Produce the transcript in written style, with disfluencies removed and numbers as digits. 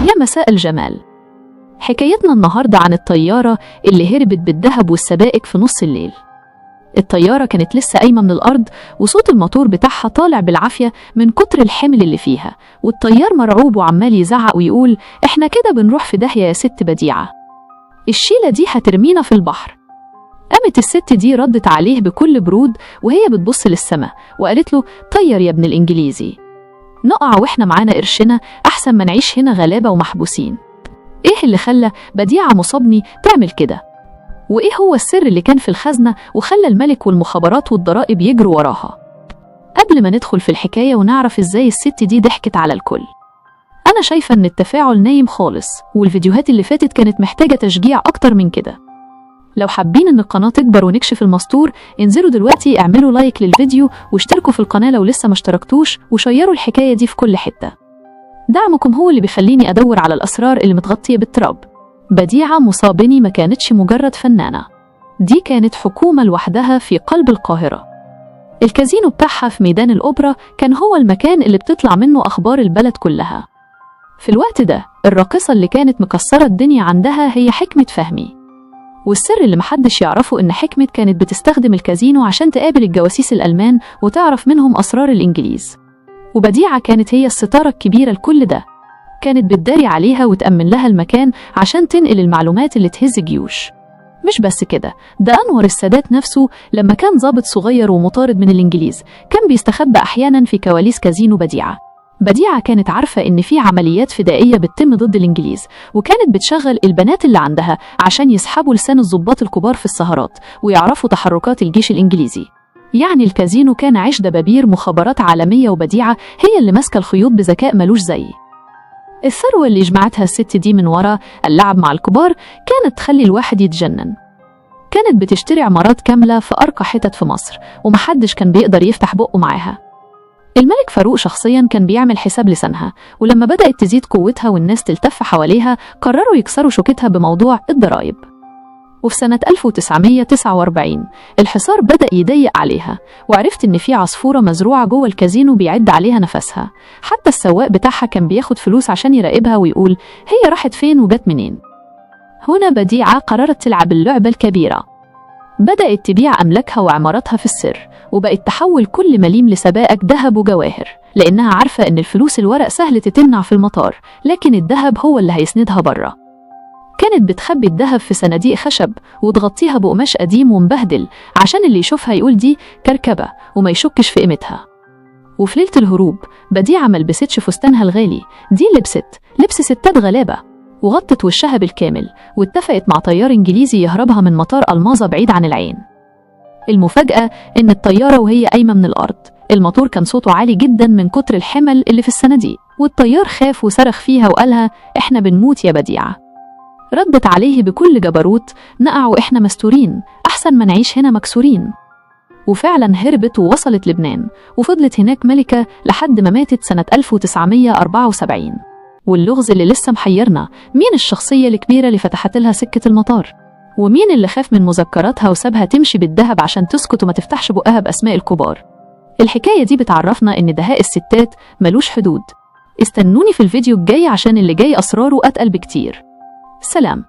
يا مساء الجمال. حكايتنا النهاردة عن الطيارة اللي هربت بالذهب والسبائك في نص الليل. الطيارة كانت لسه قايمة من الأرض، وصوت الموتور بتاعها طالع بالعافية من كتر الحمل اللي فيها، والطيار مرعوب وعمال يزعق ويقول: إحنا كده بنروح في داهية يا ست بديعة، الشيلة دي هترمينا في البحر. قامت الست دي ردت عليه بكل برود وهي بتبص للسما وقالت له: طير يا ابن الإنجليزي، نقع وإحنا معانا قرشنا أحسن ما نعيش هنا غلابة ومحبوسين. إيه اللي خلى بديعة مصابني تعمل كده؟ وإيه هو السر اللي كان في الخزنة وخلى الملك والمخابرات والضرائب يجروا وراها؟ قبل ما ندخل في الحكاية ونعرف إزاي الست دي ضحكت على الكل، أنا شايفة إن التفاعل نايم خالص، والفيديوهات اللي فاتت كانت محتاجة تشجيع أكتر من كده. لو حابين إن القناة تكبر ونكشف المستور، انزلوا دلوقتي اعملوا like للفيديو واشتركوا في القناة لو لسه ما اشتركتوش، وشيروا الحكاية دي في كل حتة. دعمكم هو اللي بيخليني أدور على الأسرار اللي متغطية بالتراب. بديعة مصابني ما كانتش مجرد فنانة، دي كانت حكومة لوحدها في قلب القاهرة. الكازينو بتاعها في ميدان الأوبرا كان هو المكان اللي بتطلع منه أخبار البلد كلها. في الوقت ده الراقصة اللي كانت مكسرة الدنيا عندها هي حكمة فهمي. والسر اللي محدش يعرفه إن حكمة كانت بتستخدم الكازينو عشان تقابل الجواسيس الألمان وتعرف منهم أسرار الإنجليز. وبديعة كانت هي الستارة الكبيرة لكل ده، كانت بتداري عليها وتأمن لها المكان عشان تنقل المعلومات اللي تهز جيوش. مش بس كده، ده أنور السادات نفسه لما كان ضابط صغير ومطارد من الإنجليز كان بيستخبى أحيانا في كواليس كازينو بديعة. بديعة كانت عارفة إن في عمليات فدائية بتتم ضد الإنجليز، وكانت بتشغل البنات اللي عندها عشان يسحبوا لسان الضباط الكبار في السهرات ويعرفوا تحركات الجيش الإنجليزي. يعني الكازينو كان عش دبابير مخابرات عالمية، وبديعة هي اللي ماسكة الخيوط بذكاء ملوش زي. الثروة اللي جمعتها الست دي من ورا اللعب مع الكبار كانت تخلي الواحد يتجنن. كانت بتشتري عمارات كاملة في أرقى حتت في مصر، ومحدش كان بيقدر يفتح بقه معاها. الملك فاروق شخصيا كان بيعمل حساب لسانها، ولما بدأت تزيد قوتها والناس تلتف حواليها قرروا يكسروا شوكتها بموضوع الضرائب. وفي سنة 1949 الحصار بدأ يضيق عليها، وعرفت إن في عصفورة مزروعة جوه الكازينو بيعد عليها نفسها. حتى السواق بتاعها كان بياخد فلوس عشان يراقبها ويقول هي راحت فين وجت منين. هنا بديعة قررت تلعب اللعبة الكبيرة. بدأت تبيع أملاكها وعماراتها في السر، وبقت تحول كل مليم لسبائك ذهب وجواهر، لأنها عارفة إن الفلوس الورق سهل تتمنع في المطار، لكن الذهب هو اللي هيسندها بره. كانت بتخبي الذهب في صناديق خشب وتغطيها بقماش قديم ومبهدل عشان اللي يشوفها يقول دي كركبة وما يشكش في قيمتها. وفي ليلة الهروب بديعة ما لبستش فستانها الغالي، دي لبست لبس ستات غلابة، وغطت وشها بالكامل، واتفقت مع طيار إنجليزي يهربها من مطار ألماظة بعيد عن العين. المفاجأة إن الطيارة وهي قايمة من الأرض الموتور كان صوته عالي جدا من كتر الحمل اللي في الصناديق، والطيار خاف وصرخ فيها وقالها: إحنا بنموت يا بديعة. ردت عليه بكل جبروت: نقع وإحنا مستورين، أحسن ما نعيش هنا مكسورين. وفعلا هربت ووصلت لبنان، وفضلت هناك ملكة لحد ما ماتت سنة 1974. واللغز اللي لسه محيرنا، مين الشخصية الكبيرة اللي فتحت لها سكة المطار؟ ومين اللي خاف من مذكراتها وسابها تمشي بالذهب عشان تسكت وما تفتحش بقها بأسماء الكبار؟ الحكاية دي بتعرفنا إن دهاء الستات ملوش حدود. استنوني في الفيديو الجاي عشان اللي جاي أسراره أتقل بكتير. سلام.